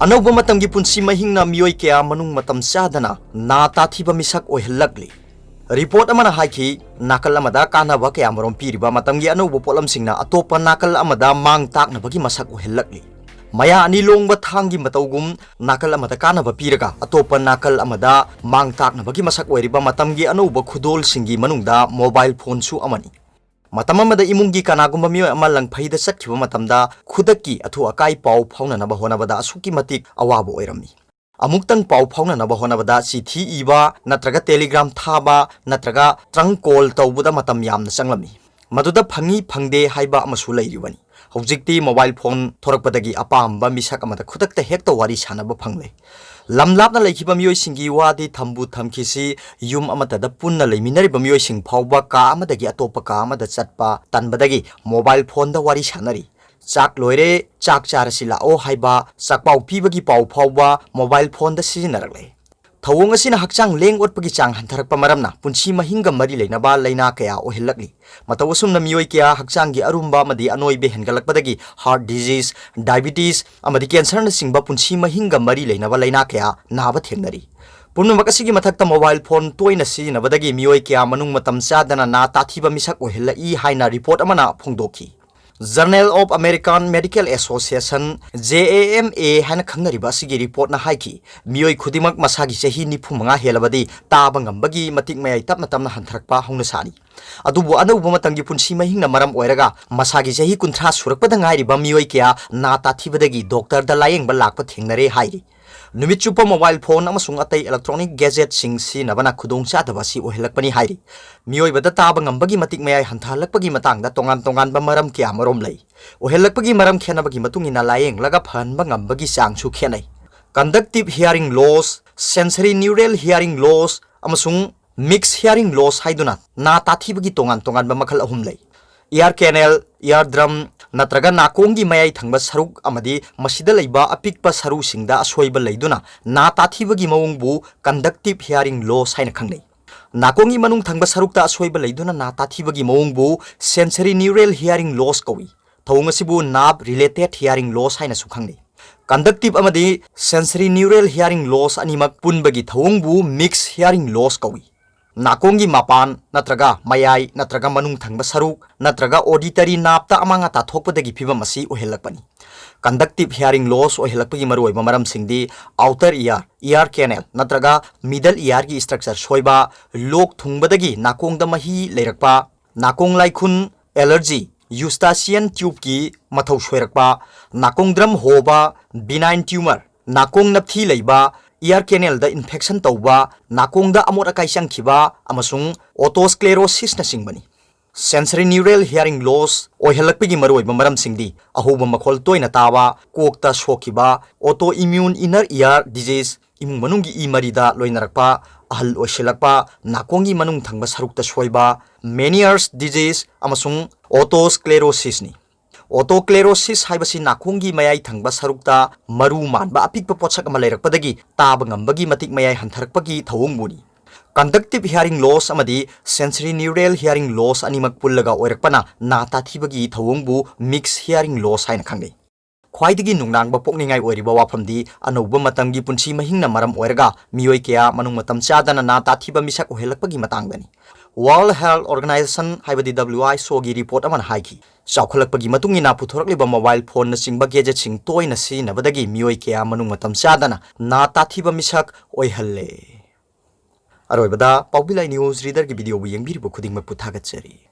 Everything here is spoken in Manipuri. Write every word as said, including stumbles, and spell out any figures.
ꯑꯅꯧꯕ ꯃꯇꯝꯒꯤ ꯄꯨꯟꯁꯤ ꯃꯍꯤꯡꯅ ꯃꯤꯑꯣꯏ ꯀꯌꯥ ꯃꯅꯨꯡ ꯃꯇꯝ ꯆꯥꯗꯅ ꯅꯥ ꯇꯥꯊꯤꯕ ꯃꯤꯁꯛ ꯑꯣꯏꯍꯜꯂꯛꯂꯤ꯫ ꯔꯤꯄꯣꯔꯠ ꯑꯃꯅ ꯍꯥꯏꯈꯤ, ꯅꯥꯀꯜ ꯑꯃꯗ ꯀꯥꯟꯅꯕ ꯀꯌꯥꯃꯔꯨꯝ ꯄꯤꯔꯤꯕ ꯃꯇꯝꯒꯤ ꯑꯅꯧꯕ ꯄꯣꯠꯂꯝꯁꯤꯡꯅ ꯑꯇꯣꯞꯄ ꯅꯥꯀꯜ ꯑꯃꯗ ꯃꯥꯡ ꯇꯥꯛꯅꯕꯒꯤ ꯃꯁꯛ ꯑꯣꯏꯍꯜꯂꯛꯂꯤ꯫ ꯃꯌꯥ ꯑꯅꯤ ꯂꯣꯡꯕ ꯊꯥꯡꯒꯤ ꯃꯇꯧꯒꯨꯝ ꯅꯥꯀꯜ ꯑꯃꯗ ꯀꯥꯟꯅꯕ ꯄꯤꯔꯒ ꯑꯇꯣꯞꯄ ꯅꯥꯀꯜ ꯑꯃꯗ ꯃꯥꯡ ꯇꯥꯛꯅꯕꯒꯤ ꯃꯁꯛ ꯑꯣꯏꯔꯤꯕ ꯃꯇꯝꯒꯤ ꯑꯅꯧꯕ ꯈꯨꯗꯣꯜꯁꯤꯡꯒꯤ ꯃꯅꯨꯡꯗ ꯃꯣꯕꯥꯏꯜ ꯐꯣꯟꯁꯨ ꯑꯃꯅꯤ꯫ ꯃꯇꯝ ꯑꯃꯗ ꯏꯃꯨꯡꯒꯤ ꯀꯅꯥꯒꯨꯝꯕ ꯃꯤꯑꯣꯏ ꯑꯃ ꯂꯪꯐꯩꯗ ꯆꯠꯈꯤꯕ ꯃꯇꯝꯗ ꯈꯨꯗꯛꯀꯤ ꯑꯊꯨ ꯑꯀꯥꯏ ꯄꯥꯎ ꯐꯥꯎꯅꯅꯕ ꯍꯣꯠꯅꯕꯗ ꯑꯁꯨꯛꯀꯤ ꯃꯇꯤꯛ ꯑꯋꯥꯕ ꯑꯣꯏꯔꯝꯃꯤ꯫ ꯑꯃꯨꯛꯇꯪ ꯄꯥꯎ ꯐꯥꯎꯅꯅꯕ ꯍꯣꯠꯅꯕꯗ ꯆꯤꯊꯤ ꯏꯕ ꯅꯠꯇ꯭ꯔꯒ ꯇꯦꯂꯤꯒ꯭ꯔꯥꯝ ꯊꯥꯕ ꯅꯠꯇ꯭ꯔꯒ ꯇ꯭ꯔꯪ ꯀꯣꯜ ꯇꯧꯕꯗ ꯃꯇꯝ ꯌꯥꯝꯅ ꯆꯪꯂꯝꯃꯤ꯫ ꯃꯗꯨꯗ ꯐꯪꯏ ꯐꯪꯗꯦ ꯍꯥꯏꯕ ꯑꯃꯁꯨ ꯂꯩꯔꯤꯕꯅꯤ꯫ ꯍꯧꯖꯤꯛꯇꯤ ꯃꯣꯕꯥꯏꯜ ꯐꯣꯟ ꯊꯣꯔꯛꯄꯗꯒꯤ ꯑꯄꯥꯝꯕ ꯃꯤꯁꯛ ꯑꯃꯗ ꯈꯨꯗꯛꯇ ꯍꯦꯛꯇ ꯋꯥꯔꯤ ꯁꯥꯅꯕ ꯐꯪꯂꯦ꯫ ꯂꯝ ꯂꯥꯞꯅ ꯂꯩꯈꯤꯕ ꯃꯤꯑꯣꯏꯁꯤꯡꯒꯤ ꯋꯥꯗꯤ ꯊꯝꯕꯨ ꯊꯝꯈꯤꯁꯤ, ꯌꯨꯝ ꯑꯃꯠꯇꯗ ꯄꯨꯟꯅ ꯂꯩꯃꯤꯟꯅꯔꯤꯕ ꯃꯤꯑꯣꯏꯁꯤꯡ ꯐꯥꯎꯕ ꯀꯥ ꯑꯃꯗꯒꯤ ꯑꯇꯣꯞꯄ ꯀꯥ ꯑꯃꯗ ꯆꯠꯄ ꯇꯟꯕꯗꯒꯤ ꯃꯣꯕꯥꯏꯜ ꯐꯣꯟꯗ ꯋꯥꯔꯤ ꯁꯥꯅꯔꯤ꯫ "ꯆꯥꯛ ꯂꯣꯏꯔꯦ, ꯆꯥꯛ ꯆꯥꯔꯁꯤ ꯂꯥꯛꯑꯣ" ꯍꯥꯏꯕ ꯆꯥꯛꯄꯥꯎ ꯄꯤꯕꯒꯤ ꯄꯥꯎ ꯐꯥꯎꯕ ꯃꯣꯕꯥꯏꯜ ꯐꯣꯟꯗ ꯁꯤꯖꯤꯟꯅꯔꯛꯂꯦ꯫ ꯊꯧꯑꯣꯡ ꯑꯁꯤꯅ ꯍꯛꯆꯥꯡ ꯂꯦꯡ ꯑꯣꯠꯄꯒꯤ ꯆꯥꯡ ꯍꯟꯊꯔꯛꯄ ꯃꯔꯝꯅ ꯄꯨꯟꯁꯤ ꯃꯍꯤꯡꯒ ꯃꯔꯤ ꯂꯩꯅꯕ ꯂꯥꯏꯅꯥ ꯀꯌꯥ ꯑꯣꯏꯍꯜꯂꯛꯂꯤ꯫ ꯃꯇꯧ ꯑꯁꯨꯝꯅ ꯃꯤꯑꯣꯏ ꯀꯌꯥ ꯍꯛꯆꯥꯡꯒꯤ ꯑꯔꯨꯝꯕ ꯑꯃꯗꯤ ꯑꯅꯣꯏꯕ ꯍꯦꯟꯒꯠꯂꯛꯄꯗꯒꯤ heart disease, diabetes ꯑꯃꯗꯤ cancerꯅꯆꯤꯡꯕ ꯄꯨꯟꯁꯤ ꯃꯍꯤꯡꯒ ꯃꯔꯤ ꯂꯩꯅꯕ ꯂꯥꯏꯅꯥ ꯀꯌꯥ ꯅꯥꯕ ꯊꯦꯡꯅꯔꯤ꯫ ꯄꯨꯝꯅꯃꯛ ꯑꯁꯤꯒꯤ ꯃꯊꯛꯇ ꯃꯣꯕꯥꯏꯜ ꯐꯣꯟ ꯇꯣꯏꯅ ꯁꯤꯖꯤꯟꯅꯕꯗꯒꯤ ꯃꯤꯑꯣꯏ ꯀꯌꯥ ꯃꯅꯨꯡ ꯃꯇꯝ ꯆꯥꯗꯅ ꯅꯥ ꯇꯥꯊꯤꯕ ꯃꯤꯁꯛ ꯑꯣꯏꯍꯜꯂꯛꯏ ꯍꯥꯏꯅ ꯔꯤꯄꯣꯔꯠ ꯑꯃꯅ ꯐꯣꯡꯗꯣꯛꯈꯤ꯫ Journal of American Medical Association, J A M A ꯍꯥꯏꯅ ꯈꯪꯅꯔꯤꯕ ꯑꯁꯤꯒꯤ ꯔꯤꯄꯣꯔꯠꯅ ꯍꯥꯏꯈꯤ, ꯃꯤꯑꯣꯏ ꯈꯨꯗꯤꯡꯃꯛ ꯃꯁꯥꯒꯤ ꯆꯍꯤ ꯅꯤꯐꯨ ꯃꯉꯥ ꯍꯦꯜꯂꯕꯗꯤ ꯇꯥꯕ ꯉꯝꯕꯒꯤ ꯃꯇꯤꯛ ꯃꯌꯥꯏ ꯇꯞꯅ ꯇꯞꯅ ꯍꯟꯊꯔꯛꯄ ꯍꯧꯅ ꯁꯥꯅꯤ꯫ ꯑꯗꯨꯕꯨ ꯑꯅꯧꯕ ꯃꯇꯝꯒꯤ ꯄꯨꯟꯁꯤ ꯃꯍꯤꯡꯅ ꯃꯔꯝ ꯑꯣꯏꯔꯒ ꯃꯁꯥꯒꯤ ꯆꯍꯤ ꯀꯨꯟꯊ꯭ꯔꯥ ꯁꯨꯔꯛꯄꯗ ꯉꯥꯏꯔꯤꯕ ꯃꯤꯑꯣꯏ ꯀꯌꯥ ꯅꯥ ꯇꯥꯊꯤꯕꯗꯒꯤ ꯗꯣꯛꯇꯔꯗ ꯂꯥꯌꯦꯡꯕ ꯂꯥꯛꯄ ꯊꯦꯡꯅꯔꯦ ꯍꯥꯏꯔꯤ꯫ ꯅꯨꯃꯤꯠ ꯆꯨꯞꯄ ꯃꯣꯕꯥꯏꯜ ꯐꯣꯟ ꯑꯃꯁꯨꯡ ꯑꯇꯩ electronic gadgetꯁꯤꯡ ꯁꯤꯖꯤꯟꯅꯕꯅ ꯈꯨꯗꯣꯡꯆꯥꯗꯕ ꯑꯁꯤ ꯑꯣꯏꯍꯜꯂꯛꯄꯅꯤ ꯍꯥꯏꯔꯤ꯫ ꯃꯤꯑꯣꯏꯕꯗ ꯇꯥꯕ ꯉꯝꯕꯒꯤ ꯃꯇꯤꯛ ꯃꯌꯥꯏ ꯍꯟꯊꯍꯜꯂꯛꯄꯒꯤ ꯃꯇꯥꯡꯗ ꯇꯣꯉꯥꯟ ꯇꯣꯉꯥꯟꯕ ꯃꯔꯝ ꯀꯌꯥ ꯃꯔꯨꯝ ꯂꯩ꯫ ꯑꯣꯏꯍꯜꯂꯛꯄꯒꯤ ꯃꯔꯝ ꯈꯦꯠꯅꯕꯒꯤ ꯃꯇꯨꯡ ꯏꯟꯅ ꯂꯥꯌꯦꯡꯂꯒ ꯐꯍꯟꯕ ꯉꯝꯕꯒꯤ ꯆꯥꯡꯁꯨ ꯈꯦꯠꯅꯩ꯫ Conductive hearing loss, sensorineural hearing loss ꯑꯃꯁꯨꯡ mixed hearing loss ꯍꯥꯏꯗꯨꯅ ꯅꯥ ꯇꯥꯊꯤꯕꯒꯤ ꯇꯣꯉꯥꯟ ꯇꯣꯉꯥꯟꯕ ꯃꯈꯜ ꯑꯍꯨꯝ ꯂꯩ꯫ Ear canal, eardrum ꯅꯠꯇ꯭ꯔꯒ ꯅꯥꯀꯣꯡꯒꯤ ꯃꯌꯥꯏ ꯊꯪꯕ ꯁꯔꯨꯛ ꯑꯃꯗꯤ ꯃꯁꯤꯗ ꯂꯩꯕ ꯑꯄꯤꯛꯄ ꯁꯔꯨꯁꯤꯡꯗ ꯑꯁꯣꯏꯕ ꯂꯩꯗꯨꯅ ꯅꯥ ꯇꯥꯊꯤꯕꯒꯤ ꯃꯑꯣꯡꯕꯨ conductive hearing loss ꯍꯥꯏꯅ ꯈꯪꯅꯩ꯫ ꯅꯥꯀꯣꯡꯒꯤ ꯃꯅꯨꯡ ꯊꯪꯕ ꯁꯔꯨꯛꯇ ꯑꯁꯣꯏꯕ ꯂꯩꯗꯨꯅ ꯅꯥ ꯇꯥꯊꯤꯕꯒꯤ ꯃꯑꯣꯡꯕꯨ sensorineural hearing loss ꯀꯧꯏ꯫ ꯊꯧꯑꯣꯡ ꯑꯁꯤꯕꯨ nerve related hearing loss ꯍꯥꯏꯅꯁꯨ ꯈꯪꯅꯩ꯫ Conductive ꯑꯃꯗꯤ sensorineural hearing loss ꯑꯅꯤꯃꯛ ꯄꯨꯟꯕꯒꯤ ꯊꯧꯑꯣꯡꯕꯨ mixed hearing loss ꯀꯧꯏ꯫ ꯅꯥꯀꯣꯡꯒꯤ ꯃꯄꯥꯟ ꯅꯠꯇ꯭ꯔꯒ ꯃꯌꯥꯏ ꯅꯠꯇ꯭ꯔꯒ ꯃꯅꯨꯡ ꯊꯪꯕ ꯁꯔꯨꯛ ꯅꯠꯇ꯭ꯔꯒ auditory nerveꯇ ꯑꯃꯥꯡ ꯑꯇꯥ ꯊꯣꯛꯄꯗꯒꯤ ꯐꯤꯚꯝ ꯑꯁꯤ ꯑꯣꯏꯍꯜꯂꯛꯄꯅꯤ꯫ Conductive hearing loss ꯑꯣꯏꯍꯜꯂꯛꯄꯒꯤ ꯃꯔꯨꯑꯣꯏꯕ ꯃꯔꯝꯁꯤꯡꯗꯤ outer ear, ear canal ꯅꯠꯇ꯭ꯔꯒ middle earꯒꯤ structure ꯁꯣꯏꯕ, ꯂꯣꯛ ꯊꯨꯡꯕꯗꯒꯤ ꯅꯥꯀꯣꯡꯗ ꯃꯍꯤ ꯂꯩꯔꯛꯄ, ꯅꯥꯀꯣꯡ ꯂꯥꯏꯈꯨꯟ, allergy, eustachian tubeꯀꯤ ꯃꯊꯧ ꯁꯣꯏꯔꯛꯄ, ꯅꯥꯀꯣꯡ ꯗ꯭ꯔꯝ ꯍꯣꯕ, benign tumor, ꯅꯥꯀꯣꯡ ꯅꯞꯊꯤ ꯂꯩꯕ, ear canalꯗ infection ꯇꯧꯕ, ꯅꯥꯀꯣꯡꯗ ꯑꯃꯣꯠ ꯑꯀꯥꯏ ꯆꯪꯈꯤꯕ ꯑꯃꯁꯨꯡ otosclerosisꯅꯆꯤꯡꯕꯅꯤ꯫ Sensorineural hearing loss ꯑꯣꯏꯍꯜꯂꯛꯄꯒꯤ ꯃꯔꯨꯑꯣꯏꯕ ꯃꯔꯝꯁꯤꯡꯗꯤ ꯑꯍꯧꯕ ꯃꯈꯣꯜ ꯇꯣꯏꯅ ꯇꯥꯕ, ꯀꯣꯛꯇ ꯁꯣꯛꯈꯤꯕ, autoimmune inner ear disease, ꯏꯃꯨꯡ ꯃꯅꯨꯡꯒꯤ ꯏ ꯃꯔꯤꯗ ꯂꯣꯏꯅꯔꯛꯄ, ꯑꯍꯜ ꯑꯣꯏꯁꯤꯜꯂꯛꯄ, ꯅꯥꯀꯣꯡꯒꯤ ꯃꯅꯨꯡ ꯊꯪꯕ ꯁꯔꯨꯛꯇ ꯁꯣꯏꯕ, Meniere's disease ꯑꯃꯁꯨꯡ otosclerosisꯅꯤ꯫ Otosclerosis ꯍꯥꯏꯕꯁꯤ ꯅꯥꯀꯣꯡꯒꯤ ꯃꯌꯥꯏ ꯊꯪꯕ ꯁꯔꯨꯛꯇ ꯃꯔꯨ ꯃꯥꯟꯕ ꯑꯄꯤꯛꯄ ꯄꯣꯠꯁꯛ ꯑꯃ ꯂꯩꯔꯛꯄꯗꯒꯤ ꯇꯥꯕ ꯉꯝꯕꯒꯤ ꯃꯇꯤꯛ ꯃꯌꯥꯏ ꯍꯟꯊꯔꯛꯄꯒꯤ ꯊꯧꯑꯣꯡꯕꯨꯅꯤ꯫ Conductive hearing loss ꯑꯃꯗꯤ sensorineural hearing loss ꯑꯅꯤꯃꯛ ꯄꯨꯜꯂꯒ ꯑꯣꯏꯔꯛꯄꯅ ꯅꯥ ꯇꯥꯊꯤꯕꯒꯤ ꯊꯧꯑꯣꯡꯕꯨ mixed hearing loss ꯍꯥꯏꯅ ꯈꯪꯅꯩ꯫ ꯈ꯭ꯋꯥꯏꯗꯒꯤ ꯅꯨꯡꯅꯥꯡꯕ ꯄꯣꯛꯅꯤꯡꯉꯥꯏ ꯑꯣꯏꯔꯤꯕ ꯋꯥꯐꯝꯗꯤ ꯑꯅꯧꯕ ꯃꯇꯝꯒꯤ ꯄꯨꯟꯁꯤ ꯃꯍꯤꯡꯅ ꯃꯔꯝ ꯑꯣꯏꯔꯒ ꯃꯤꯑꯣꯏ ꯀꯌꯥ ꯃꯅꯨꯡ ꯃꯇꯝ ꯆꯥꯗꯅ ꯅꯥ ꯇꯥꯊꯤꯕ ꯃꯤꯁꯛ ꯑꯣꯏꯍꯜꯂꯛꯄꯒꯤ ꯃꯇꯥꯡꯗꯅꯤ꯫ World Health Organization ꯍꯥꯏꯕꯗꯤ WHOꯒꯤ report ꯑꯃꯅ ꯍꯥꯏꯈꯤ, ꯆꯥꯎꯈꯠꯂꯛꯄꯒꯤ ꯃꯇꯨꯡ ꯏꯟꯅ ꯄꯨꯊꯣꯔꯛꯂꯤꯕ mobile phoneꯅꯆꯤꯡꯕ gadgetꯁꯤꯡ ꯇꯣꯏꯅ ꯁꯤꯖꯤꯟꯅꯕꯗꯒꯤ ꯃꯤꯑꯣꯏ ꯀꯌꯥ ꯃꯅꯨꯡ ꯃꯇꯝ ꯆꯥꯗꯅ ꯅꯥ ꯇꯥꯊꯤꯕ ꯃꯤꯁꯛ ꯑꯣꯏꯍꯜꯂꯦ꯫ ꯑꯔꯣꯏꯕꯗ ꯄꯥꯎꯕꯤ ꯂꯥꯏ news readerꯒꯤ videoꯕꯨ ꯌꯦꯡꯕꯤꯔꯤꯕ ꯈꯨꯗꯤꯡꯃꯛꯄꯨ ꯊꯥꯒꯠꯆꯔꯤ꯫